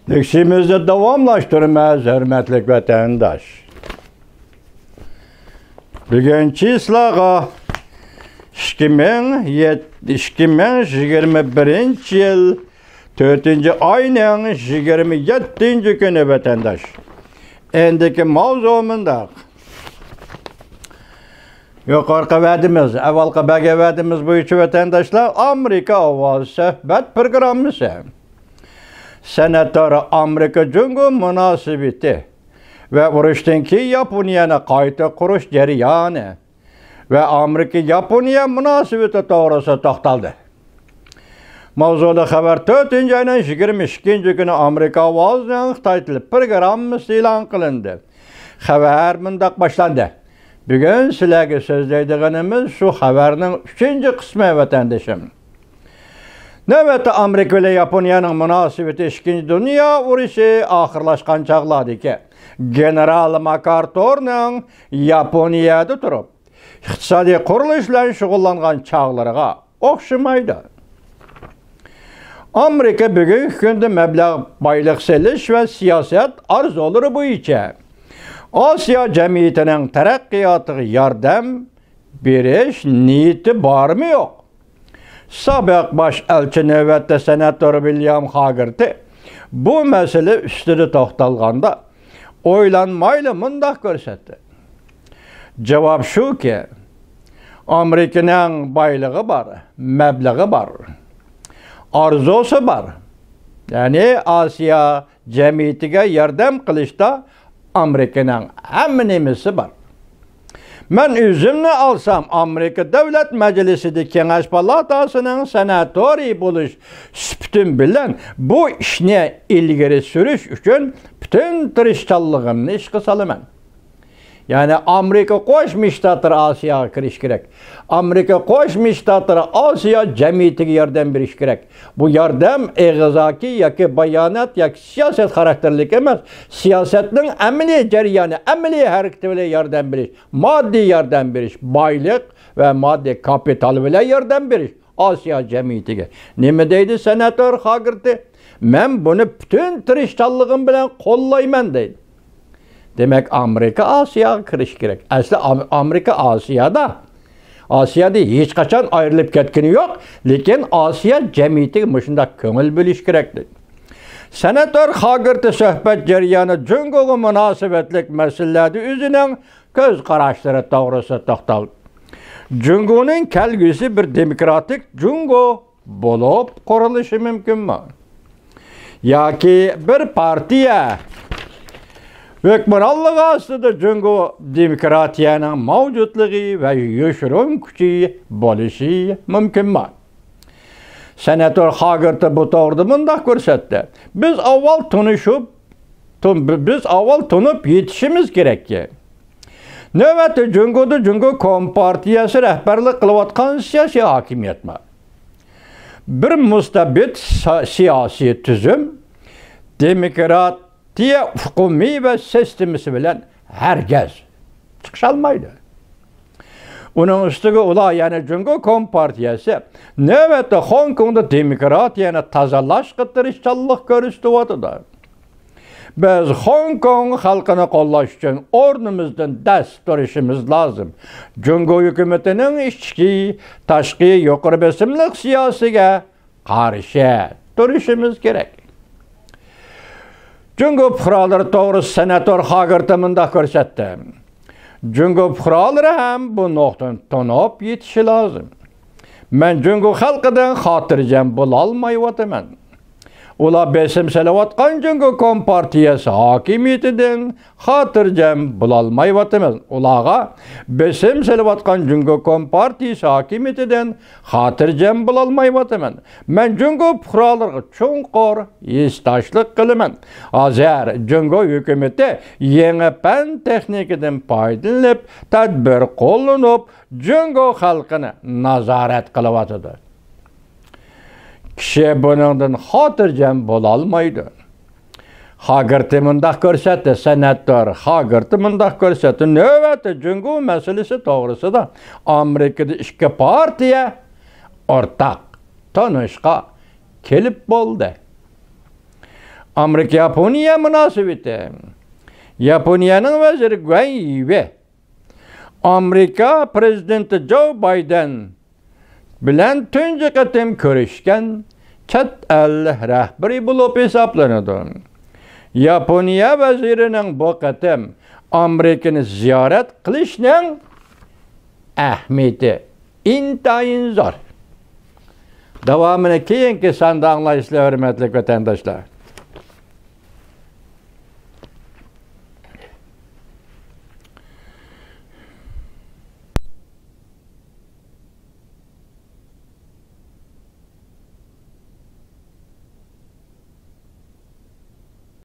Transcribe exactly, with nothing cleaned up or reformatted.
لېكسىيىمىزنى داۋاملاشتۇرىمىز، ھۆرمەتلىك ۋەتەنداش. بۈگۈن چىسلاغا ئىككى مىڭ يەت-، ئىككى مىڭ يىگىرمە بىرىنچى يىل تۆتىنچى ئاينىڭ يىگىرمە يەتتىنچى كۈنى، ۋەتەنداش. ئەندىكى ماۋزۇ مۇنداق. يۇقىرىقى ۋەدىمىز، ئاۋۋالقى بەرگەن ۋەدىمىز بويىچە، ۋەتەنداشلار، ئامېرىكا ئاۋازى سۆھبەت پروگراممىسى. سېناتور ئامېرىكا جۇڭگو مۇناسىۋىتى ۋە ئۇرۇشتىن كېيىن ياپونىيەنى قايتا قۇرۇش جەريانى ۋە ئامېرىكا ياپونىيە مۇناسىۋىتى توغرىسىدا توختالدى. ماۋزۇلۇق خەۋەر تۆتىنچى ئاينىڭ يىگىرمە ئىككىنچى كۈنى ئامېرىكا ئاۋازىنىڭ خىتاي تىلى پروگراممىسى ئېلان قىلىندى. خەۋەر مۇنداق باشلاندى. بۈگۈن سىلەرگە سۆزلەيدىغىنىمىز شۇ خەۋەرنىڭ ئۈچىنچى قىسمى، ۋەتەندىشىم. نۆۋەتتە ئامېرىكا بىلەن ياپونىيەنىڭ مۇناسىۋىتى ئىككىنچى دۇنيا ئۇرۇشى ئاخىرلاشقان چاغلاردىكى گېنېرال ماكئارتۇرنىڭ ياپونىيەدە تۇرۇپ، ئىقتىسادىي قۇرۇلۇش بىلەن شۇغۇللانغان چاغلىرىغا ئوخشىمايدۇ. ئامېرىكا بۈگۈنكى كۈندە مەبلەغ، بايلىق سېلىش ۋە سىياسەت ئارزۇلىرى بويىچە ئاسىيا جەمئىيىتىنىڭ تەرەققىياتىغا ياردەم بېرىش نىيىتى بارمۇ يوق؟ سابىق باش ئەلچى نۆۋەتتە سېناتور ۋىليام خاگېرتى بۇ مەسىلە ئۈستىدە توختالغاندا، ئويلانمايلا مۇنداق كۆرسەتتى. جاۋاب شۇكى، ئامېرىكىنىڭ بايلىقى بار، مەبلىغى بار، ئارزۇسى بار. يەنى ئاسىيا جەمئىيىتىگە ياردەم قىلىشتا ئامېرىكىنىڭ ھەممە نېمىسى بار. مەن ئۆزۈمنى ئالسام، ئامېرىكا دۆلەت مەجلىسىدە كېڭەش پالاتاسىنىڭ سېناتورى بولۇش سۈپىتىم بىلەن بۇ ئىشنى ئىلگىرى سۈرۈش ئۈچۈن پۈتۈن تىرىشچانلىقىمنى ئىشقا سالىمەن. يەنى ئامېرىكا قوشما شتاتلىرى ئاسىياغا كىرىشى كېرەك. ئامېرىكا قوشما شتاتلىرى ئاسىيا جەمئىيىتىگە ياردەم بېرىشى كېرەك. بۇ ياردەم ئېغىزاكى ياكى بايانات ياكى سىياسەت خاراكتېرلىك ئەمەس. سىياسەتنىڭ ئەمەلىي جەريانى، ئەمەلىي ھەرىكىتى بىلەن ياردەم بېرىش، ماددىي ياردەم بېرىش، بايلىق ۋە ماددىي كاپىتال بىلەن ياردەم بېرىش ئاسىيا جەمئىيىتىگە. نېمە دەيدۇ سېناتور خاگېرتى؟ مەن بۇنى پۈتۈن تىرىشچانلىقىم بىلەن قوللايمەن دەيدۇ. دېمەك، ئامېرىكا ئاسىياغا كىرىشى كېرەك. ئەسلى ئام-، ئامېرىكا ئاسىيادا. ئاسىيادا ھېچقاچان ئايرىلىپ كەتكىنى يوق، لېكىن ئاسىيا جەمئىيىتىگە مۇشۇنداق كۆڭۈل بۆلۈش كېرەك دەيدۇ. سېناتور خاگېرتى سۆھبەت جەريانىدا جۇڭگوغا مۇناسىۋەتلىك مەسىلىلەردە ئۆزىنىڭ كۆز قاراشلىرى توغرىسىدا توختالدى. جۇڭگونىڭ كەلگۈسى بىر دېموكراتىك جۇڭگو بولۇپ قۇرۇلۇشى مۇمكىنمۇ؟ ياكى بىر پارتىيە ھۆكۈمرانلىقى ئاستىدا جۇڭگو دېموكراتىيەنىڭ مەۋجۇتلۇقى ۋە يوشۇرۇن كۈچى بولۇشى مۇمكىنمۇ؟ سېناتور خاگېرتى بۇ توغرىدا مۇنداق كۆرسەتتى: بىز ئاۋۋال تونۇشۇپ، تون-، بىز ئاۋۋال تونۇپ يېتىشىمىز كېرەككى، نۆۋەتتە جۇڭگودا جۇڭگو كومپارتىيەسى رەھبەرلىك قىلىۋاتقان سىياسىي ھاكىمىيەتمۇ، بىر مۇستەبىت سا-، سىياسىي تۈزۈم، دېموكراتىيە ئۇقۇمى ۋە سىستېمىسى بىلەن ھەرگىز چىقىشالمايدۇ. ئۇنىڭ ئۈستىگە ئۇلار، يەنى جۇڭگو كومپارتىيەسى نۆۋەتتە خوڭكوڭدا دېموكراتىيەنى تازىلاشقا تىرىشچانلىق كۆرسىتىۋاتىدۇ. بىز خوڭكوڭ خەلقىنى قوللاش ئۈچۈن ئورنىمىزدىن دەس تۇرۇشىمىز لازىم. جۇڭگو ھۆكۈمىتىنىڭ ئىچكى، تاشقى يۇقىرى بېسىملىق سىياسىتىگە قارشى تۇرۇشىمىز كېرەك. جۇڭگو پۇقرالىرى توغرىسىدا سېناتور خاگېرتى مۇنداق كۆرسەتتى: جۇڭگو پۇقرالىرى ھەم بۇ نۇقتىنى تونۇپ يېتىشى لازىم. مەن جۇڭگو خەلقىدىن خاتىرجەم بولالمايۋاتىمەن. ئۇلار بېسىم سېلىۋاتقان جۇڭگو كومپارتىيەسى ھاكىمىيىتىدىن خاتىرجەم بولالمايۋاتىمەن. ئۇلارغا بېسىم سېلىۋاتقان جۇڭگو كومپارتىيىسى ھاكىمىيىتىدىن خاتىرجەم بولالمايۋاتىمەن. مەن جۇڭگو پۇقرالىرىغا چوڭقۇر ھېسداشلىق قىلىمەن. ھازىر جۇڭگو ھۆكۈمىتى يېڭى پەن تېخنىكىدىن پايدىلىنىپ، تەدبىر قوللىنىپ، جۇڭگو خەلقىنى نازارەت قىلىۋاتىدۇ. كىشى بۇنىڭدىن خاتىرجەم بولالمايدۇ. خاگېرتى مۇنداق كۆرسەتتى، سېناتور خاگېرتى مۇنداق كۆرسەتتى: نۆۋەتتە جۇڭگو مەسىلىسى توغرىسىدا ئامېرىكىدا ئىككى پارتىيە ئورتاق تونۇشقا كېلىپ بولدى. ئامېرىكا ياپونىيە مۇناسىۋىتى. ياپونىيەنىڭ ۋەزىرى گۇەن يىۋې ئامېرىكا پىرېزىدېنتى جو بايدېن بىلەن تۇنجى قېتىم كۆرۈشكەن چەت ئەل رەھبىرى بولۇپ ھېسابلىنىدۇ. ياپونىيە ۋەزىرىنىڭ بۇ قېتىم ئامېرىكىنى زىيارەت قىلىشنىڭ ئەھمىيىتى ئىنتايىن زور. داۋامىنى كېيىنكى ساندا ئاڭلايسىلەر، ھۆرمەتلىك ۋەتەنداشلار.